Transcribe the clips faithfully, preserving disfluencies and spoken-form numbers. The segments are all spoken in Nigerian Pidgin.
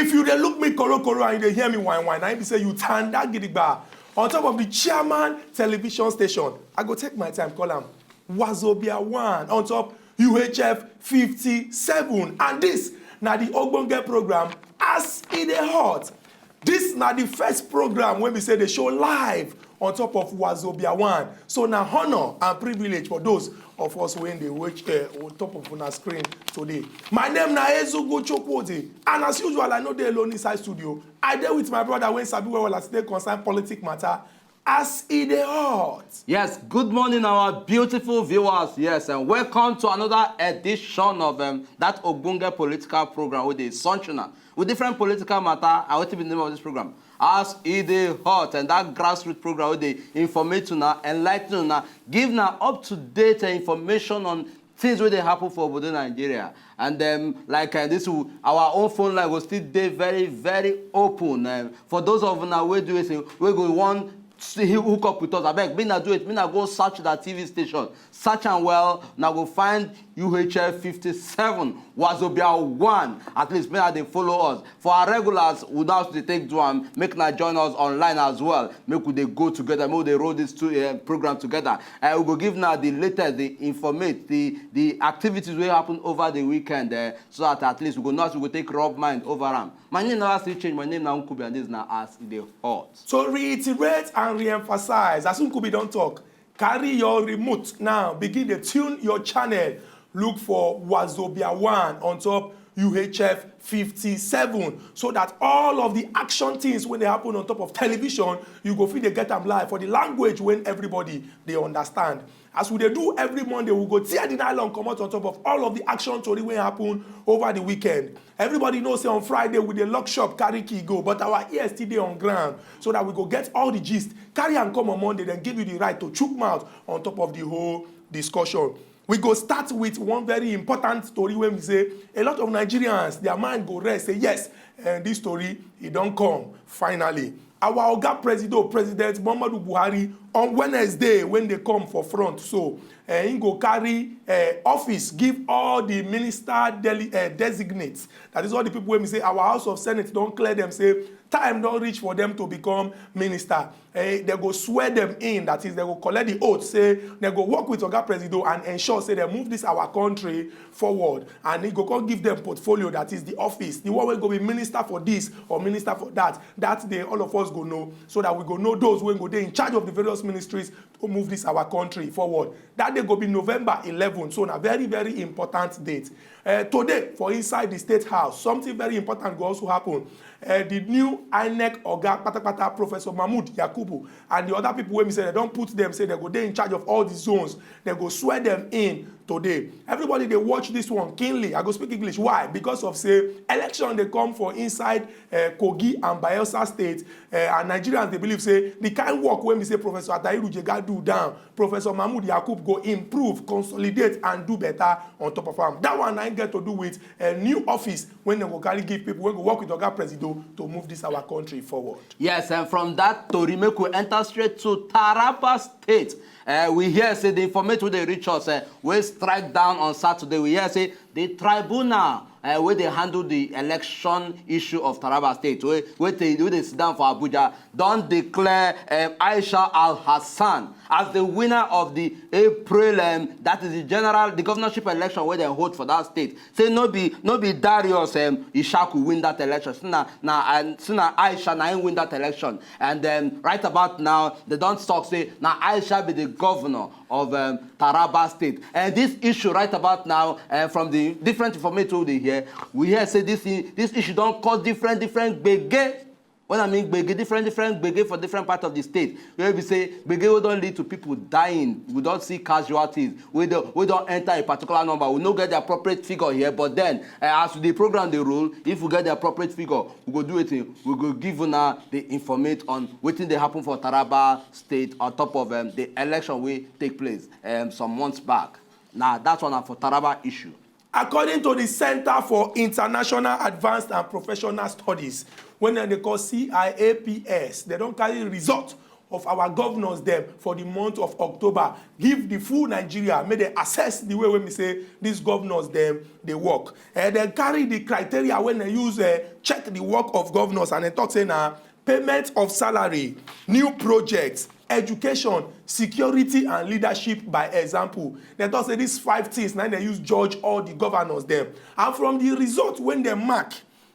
If you dey look me korokoro and you dey hear me whine whine, na im be say you tanda gidigba on top of the chairman television station. I go take my time call am Wazobia One on top U H F fifty-seven, and this na the ogbonge program As E Dey Hot. This na the first program wey be say dey show live on top of Wazobia One. So na honor and privilege for those of us wey dey watch uh, on top of una screen today. My name na Ezugu Chukwudi, and as usual, I no dey alone inside studio. I dey with my brother wey sabi well well as e dey concern politic matter. As E Dey Hot. Yes, good morning, our beautiful viewers. Yes, and welcome to another edition of um, that Ogbonge political program with the Sunshine with different political matter. And what be the name of this program? As E Dey Hot, and that grassroots program where they informate una, enlighten una, give una up to date information on things wey dey happen for obodo Nigeria. And um, like uh, this, our own phone line go still dey very, very open. Um, for those of una wey do it, wey go wan see hook up with us, abeg, make una do it, make una go search that T V station, search am well, una go find U H F fifty-seven, Wazobia One. At least make una dey follow us. For our regulars, we don dey take do am, make una join us online as well. Make we dey go together, make we dey roll this two uh, program together. Uh, we go give una the latest, the informate, the the activities wey happen over the weekend, uh, so that at least we go know as we go take rub mind over am. My name never still change. My name na Nkubi, and this na As E Dey Hot. To reiterate and re-emphasize, as Nkubi don talk, carry your remote now, begin dey tune your channel, look for Wazobia One on top U H F fifty-seven, so that all of the action things wey dey happen on top of television, you go fit dey get am live for the language wey everybody dey understand. As we dey do every Monday, we go tear the nylon comot on top of all of the action tori wey happen over the weekend. Everybody know say on Friday we dey lock shop carry key go, but our ear still dey on ground, so that we go get all the gist, carry am come on Monday, then give you the right to chook mouth on top of the whole discussion. We go start with one very important story wey be say a lot of Nigerians, their mind go rest, say yes, and this story, e don come finally. Our oga presido, President Muhammadu Buhari, on Wednesday when they come for front, so uh, he go carry uh, office give all the minister dele- uh, designates. That is all the people wey be say our House of Senate don clear them, say time don reach for them to become minister. Eh, they go swear them in, that is, they go collect the oath, say they go work with oga presido and ensure say they move this our country forward. And he go come give them portfolio, that is the office, the one wey go be minister for this or minister for that. That day, all of us go know, so that we go know those wey go dey in charge of the various ministries to move this our country forward. That day go be November eleven, so na very, very important date. Uh, today, for inside the State House, something very important go also happen. Uh, the new inec oga patapata, Professor Mahmood Yakubu, and the other people wey be say they don put them, say they go dey in charge of all the zones, they go swear them in today. Everybody dey watch this one keenly. I go speak English. Why? Because of say election dey come for inside uh, Kogi and Bayelsa State, uh, and Nigerians dey believe say the kind work wey be say Professor Atahiru Jega do down, Professor Mahmood Yakub go improve, consolidate, and do better on top of am. That one na im get to do with a new office wey dem go carry give people wey go work with oga presido to move this our country forward. Yes, and from that tori, make we enter straight to Taraba State. Uh, we hear say the information wey dey reach us uh, wey strike down on Saturday. We hear say the tribunal uh, wey dey handle the election issue of Taraba State, wey wey dey wey dey sit down for Abuja, don declare um, Aisha Al Hassan as the winner of the April, um, that is the general, the governorship election wey dem hold for that state. Say no be no be Darius um, Ishaku win that election. Say na na um, say na Aisha na him win that election. And um, right about now, they don talk say na Aisha be the governor of um, Taraba State. And this issue right about now, uh, from the different information we dey hear, we hear say this thing, this issue don cause different different gbege. When I mean gbege, different different gbege for different parts of the state. Where we say gbege wey don lead to people dying, we don see casualties. We don we don enter a particular number. We no get the appropriate figure here, but then uh, as the program dey roll, if we get the appropriate figure, we go do wetin? We go give una the informate on wetin dey happen for Taraba State on top of um, the election wey take place um, some months back. Na that one na for Taraba issue. According to the Center for International Advanced and Professional Studies, wey dem dey call C I A P S, dem don carry result of our governors dem for the month of October, give the full Nigeria, make dem assess the way wey be say these governors dem dey work. Eh, dem carry the criteria wey dem use, eh, check the work of governors, and dem talk say na payment of salary, new projects, education, security and leadership by example. Dem talk say these five things na dem use judge all the governors dem. And from the result wey dem mark,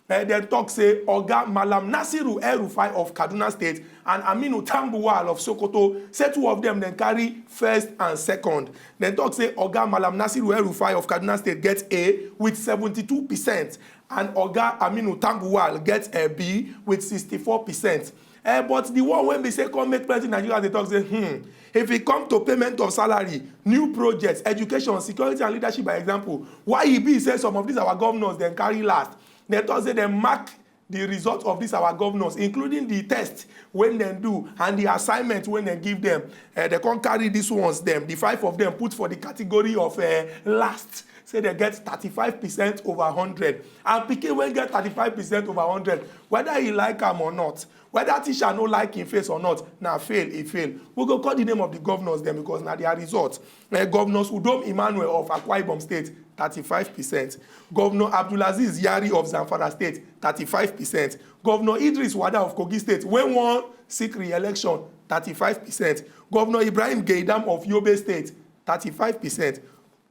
eh, dem talk say Oga Malam Nasiru El-Rufai of Kaduna State and Aminu Tambuwal of Sokoto, say two of dem dem carry first and second. Dem talk say Oga Malam Nasiru El-Rufai of Kaduna State get A with seventy-two percent, and Oga Aminu Tambuwal get a B with sixty-four percent. Eh, but the one wey be say come make plenty Nigerians dey talk say, hmm, if e come to payment of salary, new projects, education, security and leadership by example, why e be say some of these our governors dem carry last? Dem talk say dem mark the result of these our governors, including the test wey dem do and the assignment wey dem give dem. Eh, dem come carry these ones dem, the five of dem, put for the category of, eh, last. Say dem get thirty-five percent over hundred. And pikin wey get thirty-five percent over hundred, whether e like am or not, whether teacher no like im face or not, na fail e fail. We go call the name of the governors dem because na their result. Eh, Governor Udom Emmanuel of Akwa Ibom State, thirty-five percent. Governor Abdulaziz Yari of Zamfara State, thirty-five percent. Governor Idris Wada of Kogi State, wey wan seek re-election, thirty-five percent. Governor Ibrahim Gaidam of Yobe State, thirty-five percent.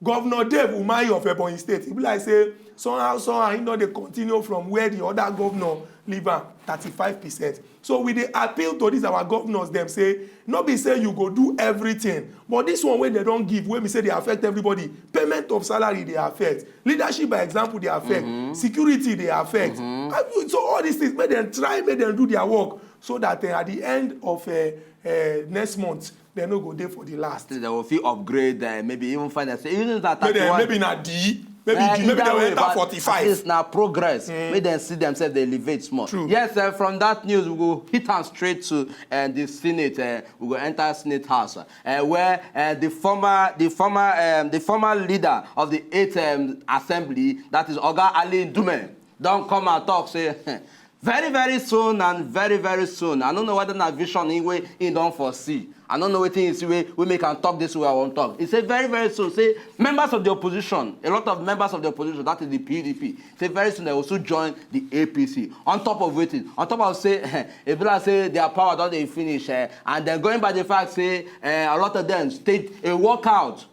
Governor Dave Umahi of Ebonyi State, e be like say somehow, somehow, he no dey continue from where the other governor leave am, thirty-five percent. So we dey appeal to these our governors dem say, no be say you go do everything, but this one wey dem don give, wey be say dey affect everybody, payment of salary dey affect, leadership by example dey affect, security dey affect. Ah, so all these things, make dem try, make dem do their work, so that, eh, at the end of, eh, eh, next month, dem no go dey for the last. They will feel upgrade, uh, maybe even find that even that Maybe, thirty-one. Maybe na D, maybe Eh, D, maybe either they will way, enter but forty-five. At least na progress. Make dem see themselves dey elevate small. True. Yes, uh, from that news we go hit am straight to, uh, the Senate. Uh, we go enter Senate House, uh, where, uh, the former, the former, um, the former leader of the Eighth, um, Assembly, that is Oga Ali Ndume, don come and talk say, very, very soon and very, very soon. I don't know whether na vision in way he don foresee. I don't know wetin he see wey, wey make am talk this way I wan talk. He say very, very soon, say members of the opposition, a lot of members of the opposition, that is the P D P, say very soon they will soon join the A P C. On top of wetin? On top of say, e be like say their power don dey finish, eh, and then going by the fact say, eh, a lot of them state a walkout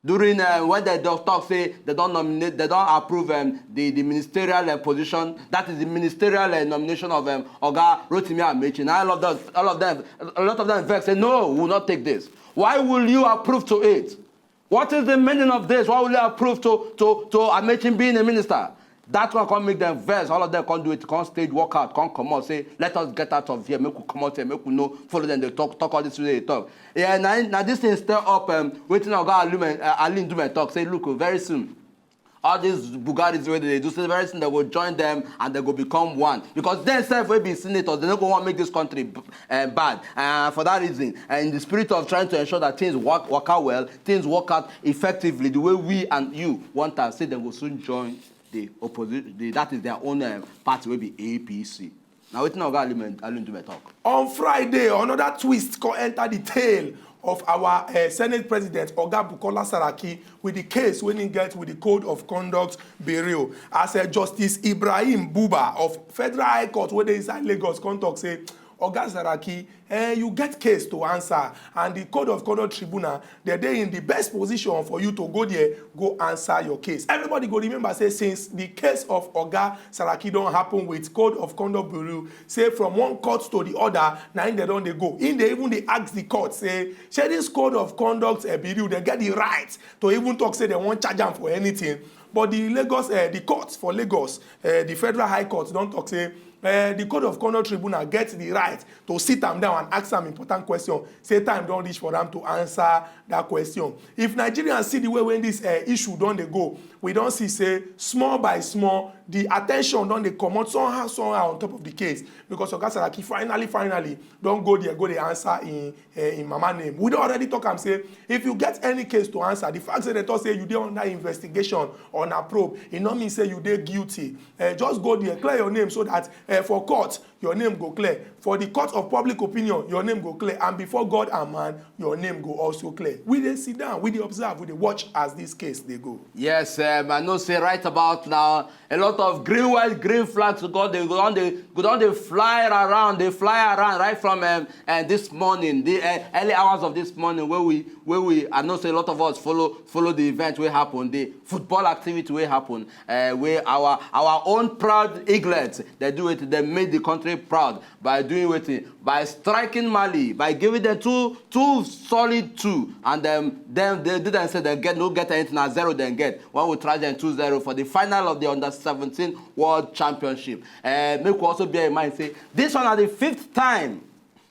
during, uh, when they don talk say they don nominate, they don approve, um, the, the ministerial, uh, position, that is the ministerial, uh, nomination of, um, Oga Rotimi Amechi. Now all of them, all of them, a lot of them vex say, no, we will not take this. Why will you approve to it? What is the meaning of this? Why will you approve to, to, to Amechi being a minister? That one come make them vex. All of them come do it, come stage walkout, come comot, say, let us get out of here, make we comot here, make we no follow them. They talk, talk all this way they talk. Yeah, now, now this thing stir up, um, wetin Oga Alumen, uh, Ali Ndume talk, say, look, oh, very soon, all these Bugaris wey they do, say very soon they go join them and they go become one. Because dem sef wey be senators, they no go wan make this country b-, uh, bad. Uh, for that reason, and in the spirit of trying to ensure that things work, work out well, things work out effectively the way we and you want am, say they go soon join the opposition, the, that is their own, uh, party wey be A P C. Now wetin Oga Alumen-, Alumen Ndume talk? On Friday, another twist come enter the tale of our, uh, Senate President, Oga Bukola Saraki, with the case wey he get with the Code of Conduct Bureau. As, uh, Justice Ibrahim Buba of Federal High Court wey dey inside Lagos come talk say, Oga Saraki, eh, you get case to answer, and the Code of Conduct Tribunal, they dey in the best position for you to go there, go answer your case. Everybody go remember say since the case of Oga Saraki don happen with Code of Conduct Bureau, say from one court to the other, na im they don dey go. Im dey even dey ask the court say, shey this Code of Conduct, eh, Bureau, they get the right to even talk say they wan charge am for anything? But the Lagos, eh, the court for Lagos, eh, the Federal High Court don talk say, eh, the Code of Conduct Tribunal get the right to sit am down and ask am important question. Say time don reach for am to answer that question. If Nigerians see the way wey this, eh, issue don dey go, we don see say small by small, the attention don dey comot somehow, somehow on top of the case, because Oga Saraki finally, finally don go there, go dey answer in, eh, in mama name. We don already talk am say if you get any case to answer, the fact say they talk say you dey under investigation or na probe, e no mean say you dey guilty. Eh, just go there, clear your name so that, eh, for court, your name go clear. For the court of public opinion, your name go clear. And before God and man, your name go also clear. We dey sit down, we dey observe, we dey watch as this case dey go. Yes, um, I know say right about now, a lot of green, white, green flags go dey go on, dey go on, dey fly around, dey fly around right from um, and this morning, the uh, early hours of this morning, where we where we I know say a lot of us follow follow the event wey happen, the football activity wey happen, uh, where our our own proud eaglets, they do it, they made the country proud by doing wetin, by striking Mali, by giving them two two solid two, and um, then they did and say they get no get anything, na zero dem get. When we trash them two zero for the final of the under seventeen World Championship. Uh, make we also bear in mind say this one na the fifth time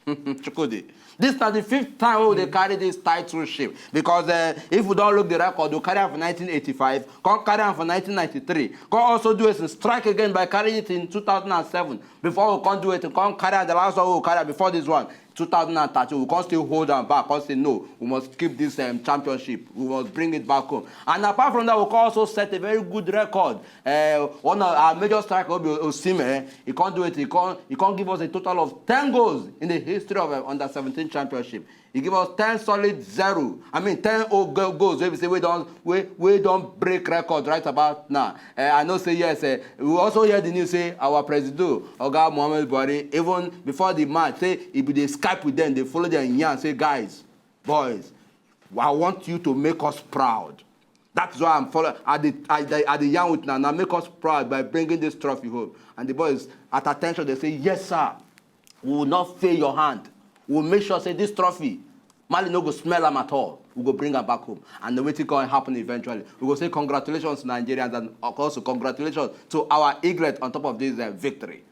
Chukwudi, this na the fifth time wey we dey carry this title ship, because uh, if we don look the record, we carry am for nineteen eighty-five, come carry am for nineteen ninety-three, come also do a strike again by carrying it in two thousand and seven, before we come do it, come carry am the last one wey we carry am before this one, two thousand and thirteen, we come still hold am back, come say no, we must keep this um, championship, we must bring it back home. And apart from that, we come also set a very good record. Uh, one of our major striker, Osimhen, he come do it, he come he come give us a total of ten goals in the history of um, under seventeen championship. He give us ten solid zero, I mean ten o- go- goals wey be say wey don wey wey don break record right about now. Uh, I know say yes, uh, we also hear the news say our presido, Oga Muhammadu Buhari, even before the match, say he be dey Skype with them, dey follow them yarn say, guys, boys, I want you to make us proud. That's why I'm follow. I dey I dey I dey yarn with una, na make us proud by bringing this trophy home. And the boys at attention, they say, yes sir, we will not fail your hand. We will make sure say this trophy, Mali no go smell am at all. We go bring am back home. And then wetin come happen eventually? We go say congratulations to Nigerians, and also congratulations to our eaglet on top of this uh, victory.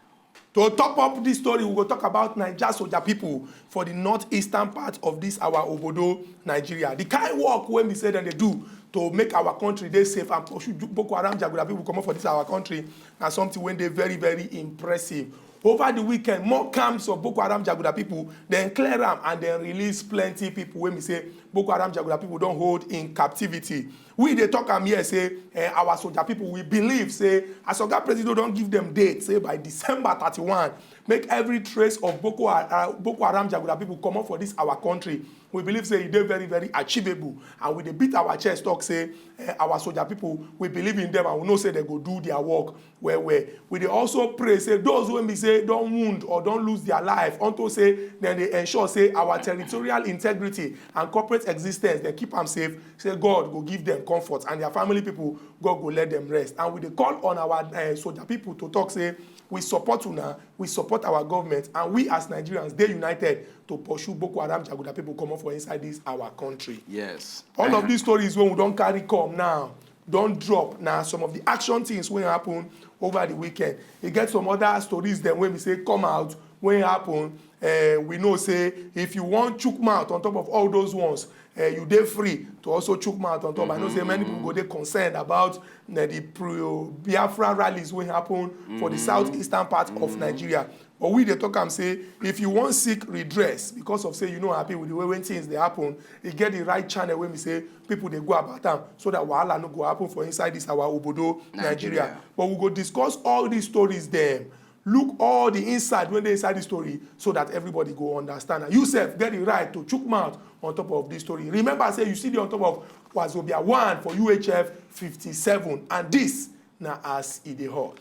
To top up this story, we go talk about Naija soldier people for the northeastern part of this our obodo, Nigeria. The kind work wey be say dem dey do to make our country dey safe and pursue Ju- Boko Haram jaguda people comot for this our country na something wey dey very, very impressive. Over the weekend, more camps of Boko Haram jaguda people dem clear am and dem release plenty people wey be say Boko Haram jaguda people don hold in captivity. We dey talk am here say eh, our soldier people, we believe say as Oga Presido don give them date say by December thirty-one, make every trace of Boko Haram, Boko Haram jaguda people comot for this our country. We believe say e dey very, very achievable, and we dey beat our chest talk say eh, our soldier people, we believe in them and we know say they go do their work well well. We dey also pray say those wey be say don wound or don lose their life, unto say dem dey ensure say our territorial integrity and corporate existence dem keep am safe, say God go give them comfort and their family people, God go let them rest. And we dey call on our uh, soldier people to talk say we support una, we support our government, and we as Nigerians dey united to pursue Boko Haram jaguda people comot for inside this our country. Yes. All of these stories wey we don carry come now don drop na some of the action things wey happen over the weekend. E get some other stories dem wey be say come out wey happen. Uh, we know say if you wan chook mouth on top of all those ones, uh, you dey free to also chook mouth on top. I know say many people go dey concerned about uh, the pro-Biafra rallies wey happen for the southeastern part of Nigeria. But we dey talk am say if you wan seek redress because of say you no happy with the way wey things dey happen, e get the right channel wey be say people dey go about am so that wahala no go happen for inside this our obodo Nigeria. But we go discuss all these stories dem, look all the inside wey dey inside the story so that everybody go understand. And you sef get the right to chook mouth on top of this story. Remember say you still dey on top of Wazobia one for U H F fifty-seven, and this na as e dey hot.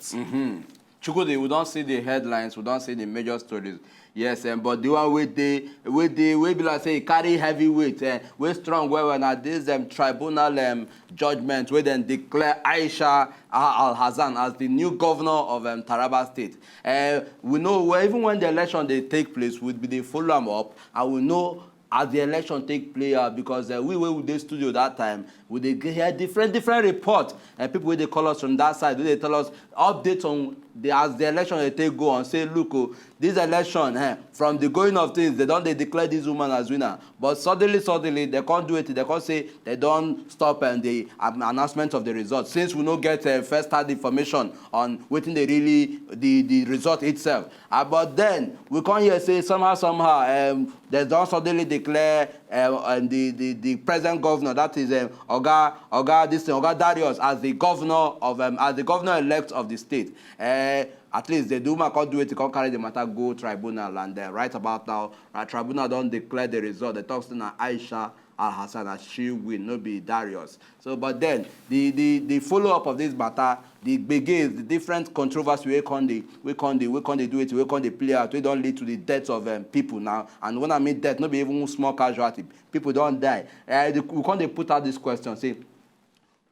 Chukwudi, we don see the headlines, we don see the major stories. Yes, um, but the one wey dey wey dey wey be like say e carry heavy weight, eh, wey strong well well na this um, tribunal um, judgment wey dem declare Aisha Al Hassan as the new governor of um, Taraba State. Uh, we know well, even when the election dey take place, we be dey follow am up, and we know as the election take play out, because uh, we wey we dey studio that time, we dey get- hear different different reports, and people wey dey call us from that side, wey dey tell us updates on the as the election dey take go on, say look o, this election eh, from the going of things, they don dey declare this woman as winner, but suddenly suddenly they come do it, they come say they don stop um, the um, announcement of the result, since we no get uh, first hand information on wetin dey really the the result itself. Uh, but then we come hear say somehow somehow um, they don suddenly declare um, and the, the the present governor, that is, um, Oga Oga this thing, Oga Darius, as the governor of um, as the governor elect of the state. Uh, at least the woman come do it, come carry the matter go tribunal, and uh, right about now, uh, tribunal don declare the result. They talk say na Aisha Al Hassan as she win, no be Darius. So, but then the the the follow up of this matter, the gbege is the different controversy wey come dey wey come dey wey come dey do it wey come dey play out, wey don lead to the death of um, people now. And when I mean death, no be even small casualty. People don die. Uh, the, we come dey put out this question, say,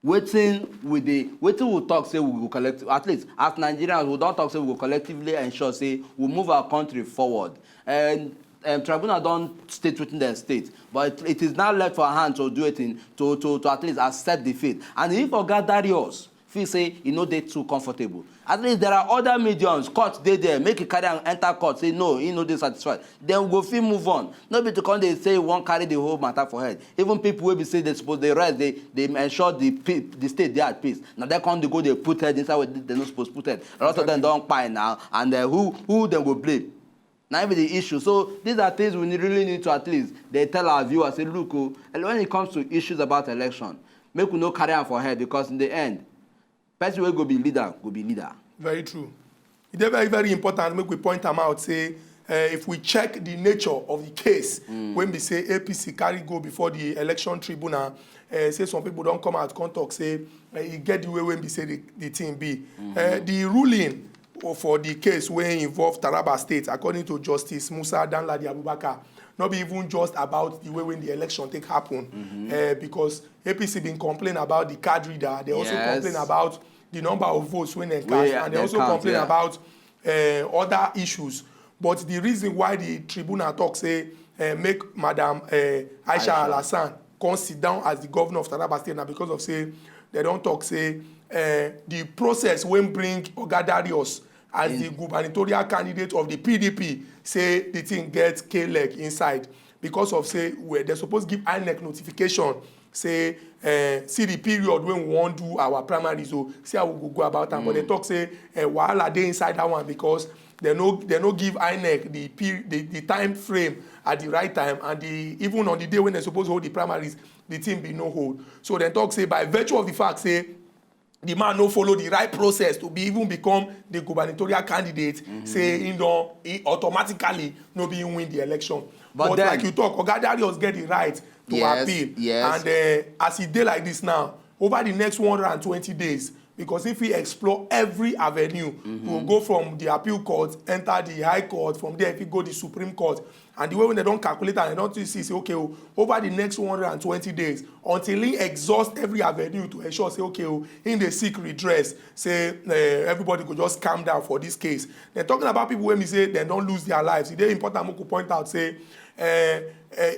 wetin we dey wetin we talk say we go collect, at least as Nigerians we don talk say we go collectively ensure say we move our country forward. And um, tribunal don state wetin dem state, but it is now left for hand to do it in to to to at least accept defeat. And if Oga Darius feel say e no dey too comfortable, at least there are other mediums. Court dey there, make e carry am enter court, say no, e no dey satisfied, then we go fit move on. No be to come dey say we wan carry the whole matter for head. Even people wey be say they suppose dey rest, dey dey ensure the pe- the state dey at peace, na dem come dey go dey put head inside where they no suppose put head. A lot of them don kpai now, and uh, who who dem go blame? Na im be the issue. So these are things we need, really need to at least dey tell our viewers say, look o, and when it comes to issues about election, make we no carry am for head, because in the end, person wey go be leader go be leader. Very true. E dey very, very important make we point am out say, uh, if we check the nature of the case, mm, when we say A P C carry go before the election tribunal, uh, say some people don come out come talk say, uh, e get the way wey be say the, the thing be. Mm-hmm. Uh, the ruling for the case wey involve Taraba State, according to Justice Musa Danladi Abubakar, no be even just about the way when the election take happen, mm-hmm, uh, because A P C been complain about the card reader. They also, yes, complain about the number of votes when they cast, and they also complain, yeah, about uh, other issues. But the reason why the tribunal talk say uh, make Madam uh, Aisha, Aisha Al Hassan come sit down as the governor of Taraba State na because of say they don talk say uh, the process wey bring Oga Darius as the gubernatorial candidate of the P D P, say the thing get K-leg inside because of say, well, they suppose give INEC notification say, uh, see the period when we wan do our primaries o, see how we go go about am. But they talk say uh, wahala dey inside that one because they no they no give INEC the, peri- the the time frame at the right time, and the even on the day when they suppose hold the primaries, the thing be no hold. So they talk say by virtue of the fact say the man no follow the right process to be even become the gubernatorial candidate, mm-hmm, say he don he automatically no be win the election. But, but then, like you talk, Oga Darius get the right to, yes, appeal. Yes. And uh, as e dey like this now, over the next one hundred and twenty days, because if we explore every avenue, mm-hmm, we will go from the appeal court, enter the high court, from there if we go the Supreme Court, and the way when they don calculate and they don see say okay o, over the next one hundred and twenty days, until he exhaust every avenue to ensure say okay o, he dey seek redress, say uh, everybody go just calm down for this case. They're talking about people when we say they don't lose their lives. E dey important make we point out say uh, uh,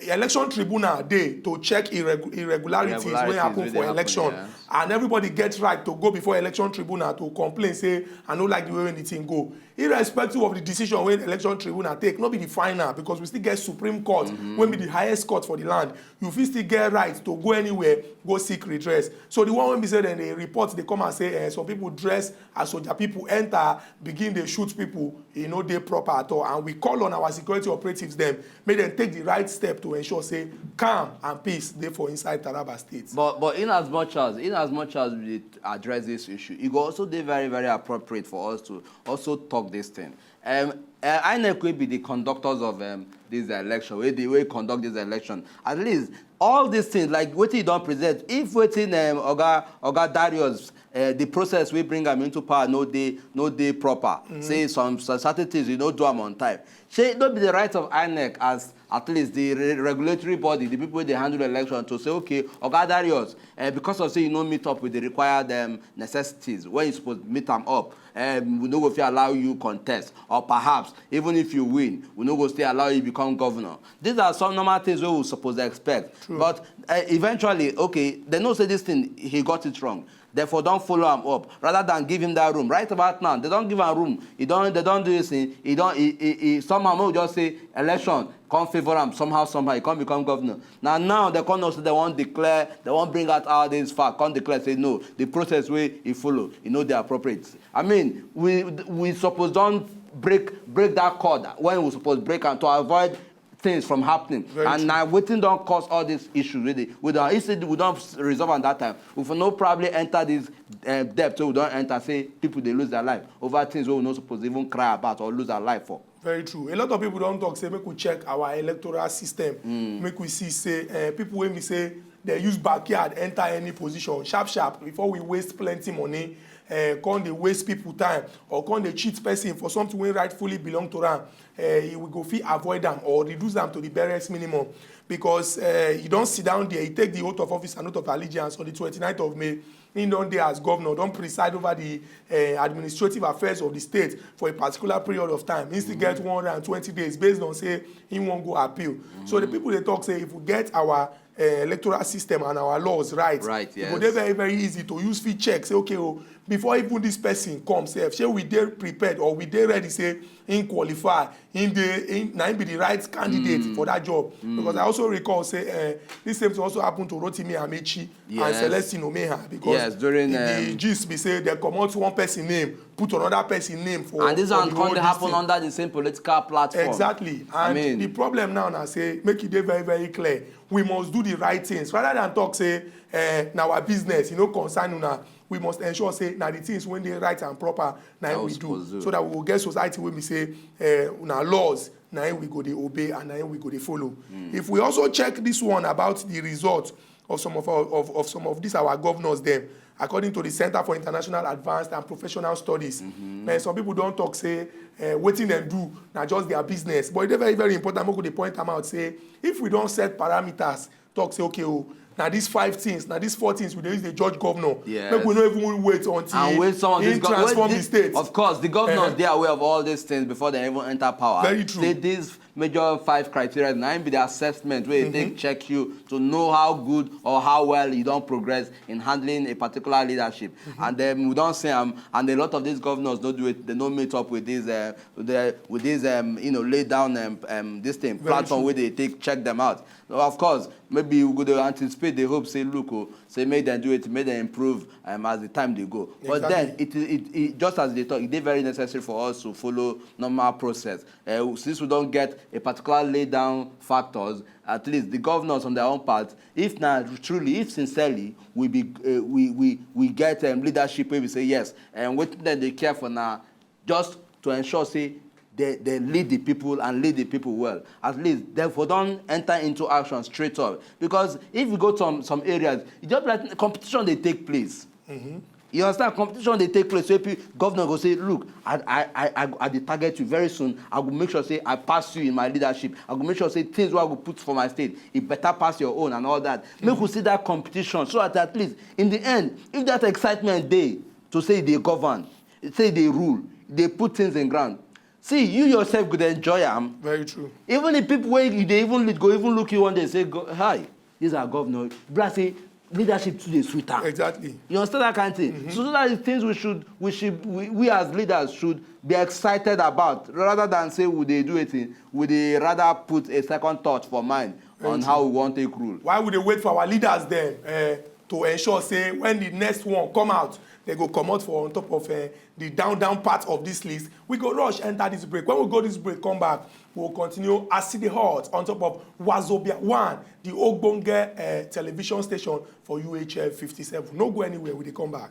election tribunal dey to check irregu- irregularities wey happen for election, yeah, and everybody get right to go before election tribunal to complain say I no like the way wey the thing go, irrespective of the decision wey election tribunal take. No be the final, because we still get Supreme Court, mm-hmm, wey be the highest court for the land. You fit still get right to go anywhere, go seek redress. So the one wey be say dem dey report dey come and say eh, some people dress as soldier people enter, begin dey shoot people, e no dey proper at all. And we call on our security operatives dem make dem take the right step to ensure say calm and peace dey for inside Taraba State. But but in as much as in as much as we dey address this issue, e go also dey very, very appropriate for us to also talk this thing. Um, uh, INEC will be the conductors of um, this election, wey dey wey conduct this election. At least all these things, like wetin you don present, if wetin um, Oga Oga Darius, uh, the process wey bring am into power no dey no dey proper, say some some certain things you no do am on time. Shey e no be the right of INEC as at least the re- regulatory body, the people wey dey handle election, to say okay, Oga Darius, uh, because of say you no meet up with the required um, necessities when you suppose meet am up, um, we no go fit allow you contest, or perhaps even if you win, we no go still allow you become governor. These are some normal things wey we suppose dey expect. True. But uh, eventually, okay, they know say this thing, he got it wrong. Therefore, don't follow am up. Rather than give him that room, right about now, they don't give am room. He don't, they don't do this thing. He don't. He, he, he somehow we just say election come favour am somehow somehow. He come become governor. Now now they come know say they wan declare, they wan bring out all these facts, come declare say no, the process wey e follow, e no dey appropriate. I mean, we we suppose don break break that code when we suppose break am to avoid things from happening. Very and true. Now wetin don cause all these issues wey dey we don instead we don resolve am that time, we for no probably enter this uh, debt wey we don enter, say people dey lose their life over things wey we no suppose even cry about or lose our life for. Very true. A lot of people don talk say make we check our electoral system, make we see say uh, people wey be say they use backyard enter any position sharp sharp before we waste plenty money, uh, come dey waste people time or come dey cheat person for something wey rightfully belong to am. Uh, we go fit avoid am or reduce am to the barest minimum, because uh, you don sit down there, you take the oath of office and oath of allegiance on the twenty-ninth of May. He don dey as governor, don preside over the uh, administrative affairs of the state for a particular period of time. He still get one hundred and twenty days based on say he wan go appeal. So the people dey talk say if we get our uh, electoral system and our laws right, right, e go dey very very easy to use fit check say okay, oh, before even this person come sef, shey we dey prepared or we dey ready say him qualify, him dey him na him be the right candidate for that job. Because I also recall say uh, this same thing also happen to Rotimi Amechi and Celestine Omeha, because yes, during the um, gist be say they comot one person name, put another person name for and this one come dey happen under the same political platform. Exactly. And I mean, the problem now na say make e dey very very clear, we must do the right things rather than talk say eh, na our business, e no concern una. We must ensure say na the things wey dey right and proper na im we do, so that we go get society wey be say eh, na laws na im we go dey obey and na im we go dey follow. If we also check this one about the result of some of our, of, of some of these our governors dem, according to the Center for International Advanced and Professional Studies, eh, some people don talk say eh, wetin dem do na just their business, but e dey very very important make we dey point am out say if we don set parameters, talk say okay, oh, na these five things, na these four things we dey use dey judge governor. Yes. Make we no even wait until and wait some of he these gov- transform wait, the state. Of course, the governors uh-huh. They are aware of all these things before they even enter power. Very true. Say these major five criteria na im be the assessment wey mm-hmm. Take check you to know how good or how well you don progress in handling a particular leadership. Mm-hmm. And then we don see am, and a lot of these governors no do it, they no meet up with these uh, the, with these um, you know lay down um, um, this thing very platform true. Wey they take check them out. Of course, maybe we go dey anticipate, dey hope say look, oh, say make dem do it, make dem improve um, as the time dey go. But exactly. Then it, it, it just as they talk, e dey very necessary for us to follow normal process. Uh, since we don get a particular lay down factors, at least the governors on their own part, if na truly, if sincerely we be uh, we we we get um, leadership wey we say yes, and wetin dem dey care for na just to ensure say they they lead the people and lead the people well. At least they for don enter into action straight up, because if you go to some some areas, e just be like competition dey take place. Mm-hmm. You understand? Competition dey take place. So if you, governor go say, look, I I I I I dey target you very soon. I go make sure say I pass you in my leadership. I go make sure say things wey I go put for my state e better pass your own and all that. Make we see that competition so that at least in the end, if that excitement dey to say e dey govern, say e dey rule, dey put things in ground, see you yourself go dey enjoy am. Very true. Even the people wey you dey even lead go even look you one day say, go, hi, this our governor. Bra say leadership too dey sweet am. Exactly. You understand that kind of thing? Mm-hmm. So those are the things we should we should we, we as leaders should be excited about rather than say we dey do a thing, we dey rather put a second thought for mind on how we wan take rule. Why we dey wait for our leaders then uh, to ensure say when the next one come out, they go comot for on top of uh, the down down part of this list. We go rush enter this break. When we go this break, come back, we will continue as e dey hot on top of Wazobia One, the ogbonge uh, television station for U H F fifty-seven. No go anywhere, we dey come back.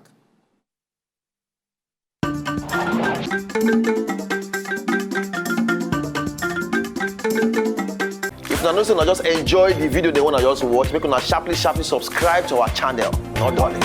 If una know say una just enjoy the video dem wey una just watch, make una sharply sharply subscribe to our channel. No darling.